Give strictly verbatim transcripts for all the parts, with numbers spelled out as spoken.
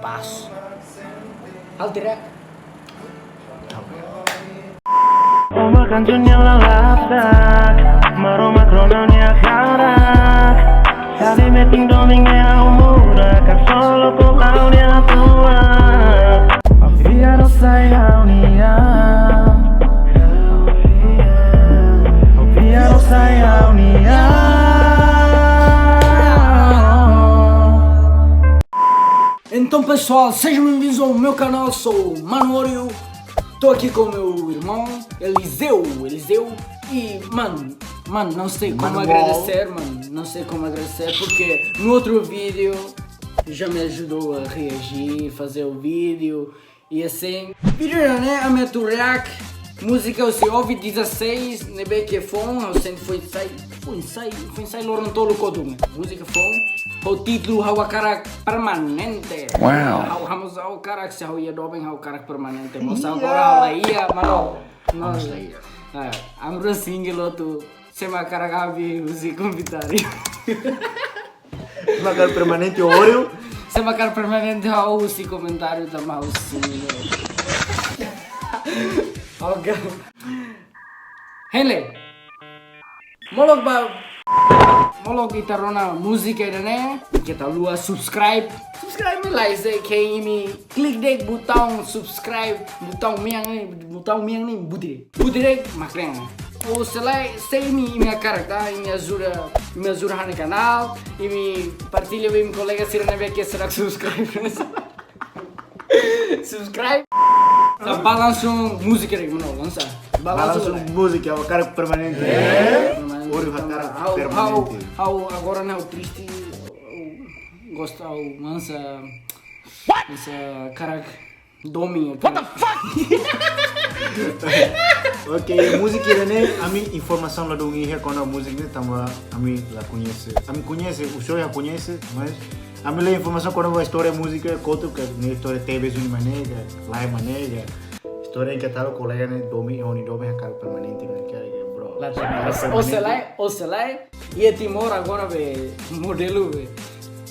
Pas. Hal tidak. Uma kanjun yang lalata, Maromak rona nia hara. Sabe metin domin ya umura, ka solo ko kau nia tua. Via rosa ya unia. Via rosa ya unia. Então, pessoal, sejam bem-vindos ao meu canal, sou o Mano Oreo. Tô aqui com meu irmão, Eliseu, Eliseu. E, mano, mano, não sei como agradecer, mano, não sei como agradecer, porque no outro vídeo já me ajudou a reagir, fazer o vídeo e assim. Vídeo ne'e, ami atu react múzika husi Ovi dezasseis, ne'ebé ke foun, ha'u sente foin sai, foin sai, foin sai loron tolu kotuk ne'e. Múzika foun, ho títulu Ha'u Hakarak Permanente. Wow. Ha'u, ha'u mós ha'u hakarak, se ha'u iha doben ha'u hakarak permanente. Mós agora ha'u la iha, mano. Mós la iha. Ah, ami rua single hotu, se mak hakarak abi husi komentáriu. Hakarak permanente Oreo. Se mak hakarak permanente ha'u husi komentáriu tanba ha'u single. Oke. Hein lai. Molok ba, molok ita rona múzika ida-ne'e, keta haluha subscribe. Subscribe, like, se ke imi klik de'it butaun subscribe, butaun mean ne'e, butaun mean ne'e, buti de'it. Buti de'it, mak rona. Ou se lae, se imi, imi hakarak, imi ajuda, imi ajuda ha'u-nia kanál, imi partilla ba imi kolega sira ne'ebé ke seidauk subscribe. Subscribe. Sa ba langsung múzika de'it, mano, lansa. Ba langsung múzika, Ha'u Hakarak Permanente. Permanente. Oreo hakarak ha'u, ha'u, permanente. Ha'u agora ne'e ha'u triste, ha'u gosta, ha'u mansa, mansa hakarak domin. What the fuck? Oke, múzika ida-ne'e, ami informasaun ladún iha kona-ba múzika ne'e tanba ami la koñese. Ami koñese, o senhor já conhece, mas ami la iha informasaun kona-ba istória múzika kotuk, ke ne'e istória tebes duni mak ne'e, ke lae mak ne'e, ke istória ke tal kolega ne'e domin, ha'u-nia domin hakarak permanente, ne'e ke, ke, bro. La, hakarak permanente. Ou se lae, ou se lae, iha Timor agora be modelu be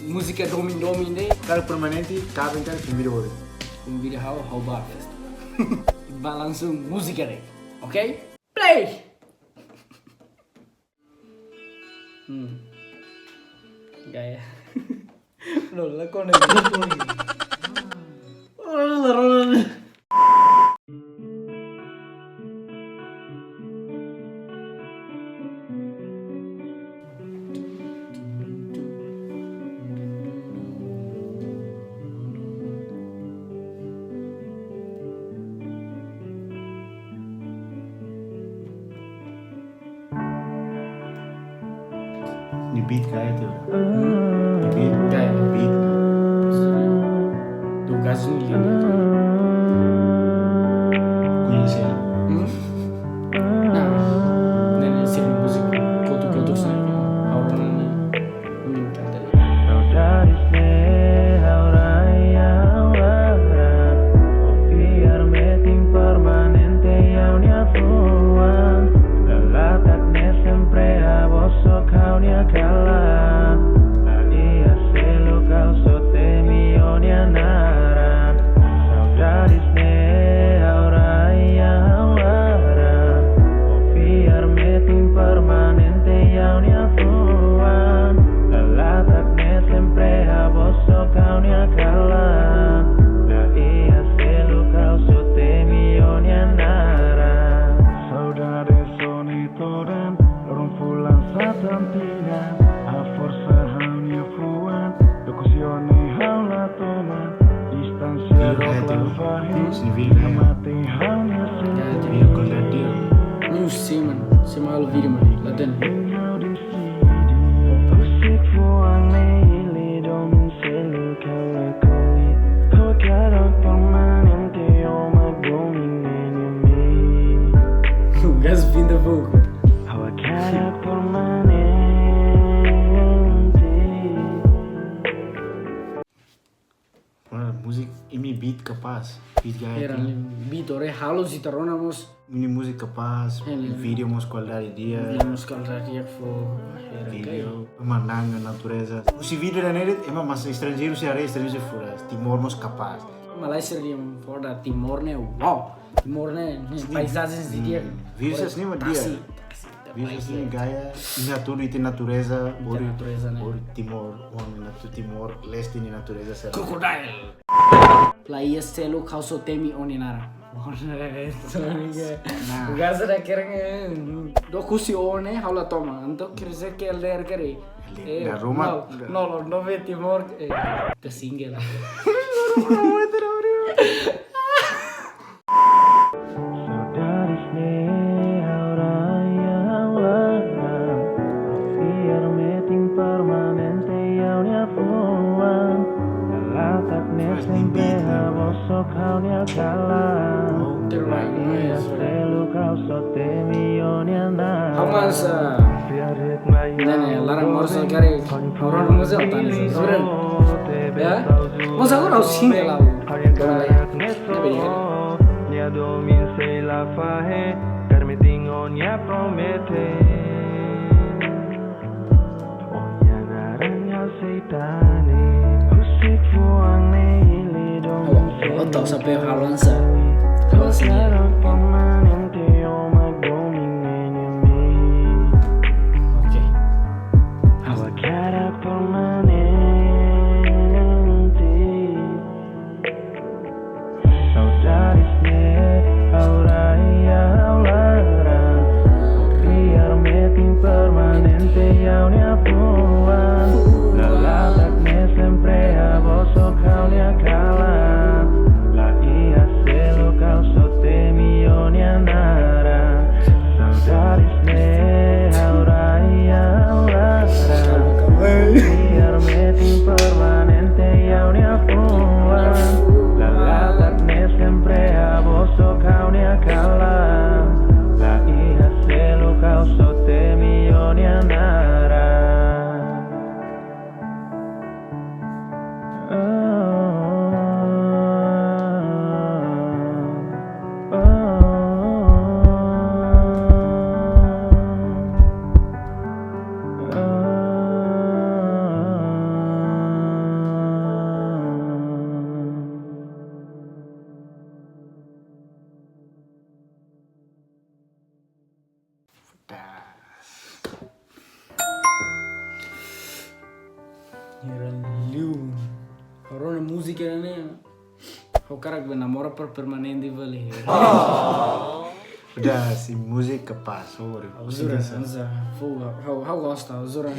múzika domin-domin de'it. Hakarak permanente, kaben hakarak konvida Oreo. Konvida ha'u, ha'u ba festa. Ba langsung múzika de'it. Oke? Play! Hmm. Gaya. Lola, kone. Lola, lola. Nia beat kayak itu. Nia beat. Kayak. Beat. Tugas ini. Koñese? Hmm? Nah, ne'e sira múzika kotuk-kotuk sai. Ha'u rona ne'e. Saudades ne'e ha'u raiha ha'u hakarak, o fiar metin permanente iha ha'u-nia fuan. Lalatak ne'e sempre ha'u bosok ha'u-nia kalan. La iha seluk ha'u só temi ó-nia naran. Saudades ne'e ha'u raiha ha'u hakarak, o fiar metin permanente iha ha'u-nia fuan. Lalatak ne'e sempre ha'u bosok ha'u-nia kalan. La iha seluk ha'u só temi ó-nia naran. Saudades ó-nia todan, loron fulan satan tinan. Ha'u forsa ha'u-nia fuan, dook husi ó ne'e ha'u la toman. Distánsia dook la fahe, ha'u mate ha'u-nia sente. Ha'u ko'alia de'it. Ne'e husi, mano, se malu vídeo, mano, la hatene. Husik fuan ne'e hili domin seluk ha'u lakohi. Ha'u hakarak permanente, ó mak domin ne'e nia mehi. Gás pinta fogo. Ha'u hakarak permanente. Ah, múzika, imi beat kapás. Beat gaya. Era beat ore halo si tarona mós. Imi múzika kapás, hela, vídeo mós kualidade di'ak. Vídeo mós kualidade di'ak fó. Era vídeo, kayak manán natureza. Husi vídeo ida-ne'e de'it, ema mós estranjeiru sei haree, estranjeiru sei fura. Timor mós kapás. Malaysia dia fora Timor ne'e, wow. Timor ne'e, ne'e paizajen di'ak. Views ne'e mak di'ak. Tasi, tasi, views ne'e gaya, imi hatudu ita-nia natureza, ita-nia natureza ne'e. Ori Timor, wan natu Timor, Leste nia natureza sira. Crocodile. La iha seluk ha'u só temi ó-nia naran. Nah. Gasa da kereng, eh, dok husi ó ne'e ha'u la toman. Entaun quer dizer que ele é gay. Ele é da Roma. No, no, no, no ve Timor, eh, te single. Saudades ne'e ha'u raiha ha'u laran, fiar metin permanente iha ha'u-nia fuan. Latak ne'e sempre habo'o só ha'u-nia kalan. Terbaik, nice. Iha seluk ha'u só temi ó-nia naran. Ha'u mós, ah, ne'e, laran moras karik, ha'u rona mós ha'u tanis, sabe? Ya? Mós agora ha'u single ha'u. Ne'e bele. Nia domin sei la fahe, permitin ó-nia promete. Ó-nia naran ha'u sei tane, husik fuan ne'e hili domin. Oh, oh, tahu sampai halon sa. Halon sa. Permanente ó mak domin ne'e nia mehi. Oke. Ha'u hakarak permanente. Saudades ne'e ha'u raiha ha'u laran, fiar metin permanente iha ha'u-nia fuan. Latak ne'e sempre habo'o só ha'u-nia kalan. La iha seluk ha'u só temi ó-nia naran. Saudades ne'e ha'u raiha ha'u laran, fiar metin permanente iha ha'u-nia fuan. Latak ne'e sempre habo'o só ha'u-nia kalan. La iha seluk ha'u só temi ó-nia naran. Era liu. Ha'u rona múzika ne'e. Ha'u hakarak be namora per permanente fali. Udah, si múzika kapás, sorry. Ha'u jura, dansa. Dansa. Fogo, ha'u, ha'u gosta, ha'u jura.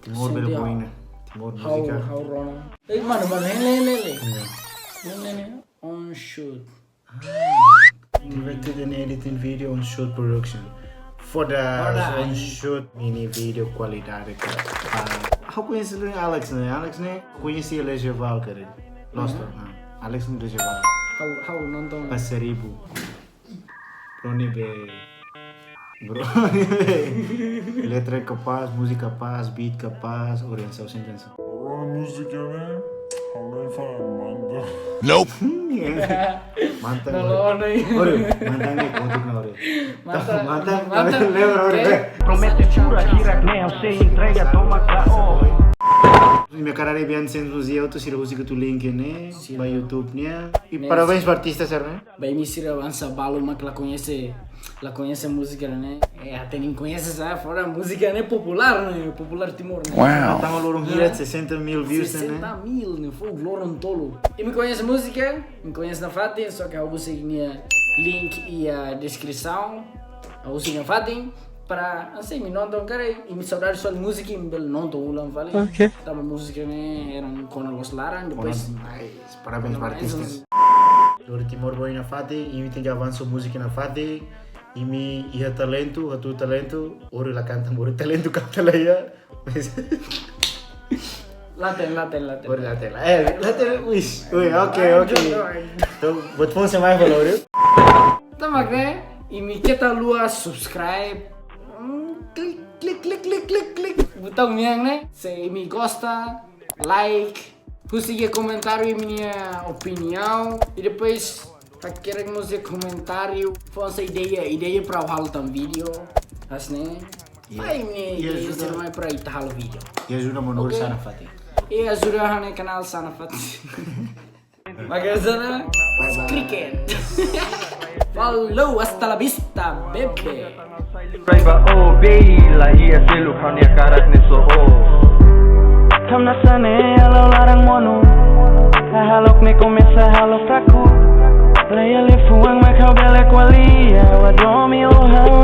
Timor bele boina. Timor múzika. Ha'u rona. Eh, mano, mano, hele, hele, hele. Iya. Hele, hele. On shoot. Ah, directed and editing video on Shoot Production. Foda, foda. On Shoot, imi-nia video kualidade ka. Ah, ha'u koñese Alex ne'e, Alex ne'e koñese Leisure Val karik. Lost, ah. Alex ne'e Leisure Val. Ha'u, ha'u nonton. Pasaribu. Roni be. Bro. Letra kapás, múzika kapás, beat kapás, orientasaun sentimentu. Agora múzika ne'e, ha'u na'in-fuan manta. Nope. Manta. Não, agora. Não, não. Ora, manta ne'e kontu na ora. Manta, manta, manta. Lembra ora? Promete jura, gira, ne'e, sei entrega, toma, K O. Imi hakarak haree behind the scenes, sira husik tutu link ne'e, ba YouTube nian. I parabéns ba artista sira ne'e. Ba imi sira avansa balu mak la koñese, la koñese múzika ne'e. Eh, até nia koñese sa, fora múzika ne'e populár ne'e, populár Timor ne'e. Wow. Tama loron hira sesenta mil views ne'e. Sesenta mil ne'e, fogo, loron tolu. Imi koñese múzika, imi koñese nafatin, só ke ha'u husik nia link iha deskrisaun. Ha'u husik nafatin, para, hanesan imi nonton karik, imi saudade só múzika, imi bele nonton ulang fali. Oke. Tanba múzika ne'e, era kona loos laran, depois. Kona, nice. Parabéns ba artistas. Lori Timor boina nafatin, imi tenke avansa múzika nafatin, imi iha talentu, hatudu talentu, ora la kanta, ora talentu kanta la iha. Laten, laten, laten. Ora laten, eh, laten, wish. Ui, oke, oke. Entaun, buat foun sei mai valor, yuk. Tama ke, imi keta haluha subscribe. Hmm, klik, klik, klik. Butaun nian ne'e. Se imi gosta, like, Husik iha komentáriu imi-nia opiniaun. I depois hakerek mós iha komentáriu fó sá ideia, ideia para ha'u halo tan vídeo. Hanesan ne'e. Iya. Ai, imi-nia Iya, ideia sudah. Sira mai para ita halo vídeo. Iya, sudah mundur. Oke. Sana Fatih. Iya, sudah, ha'u-nia kanál Sana Fatih. Maka sana, cricket. Falou, hasta la vista, baby. Raiba, oh, bei, la iha seluk ha'u-nia karak ne'e so, oh. Hamnasa ne'e halo laran monu. Hahalok ne'e komesa halo fraku. La iha liafuan mak ha'u bele ko'alia. Ha'u hadomi, oh, ha'u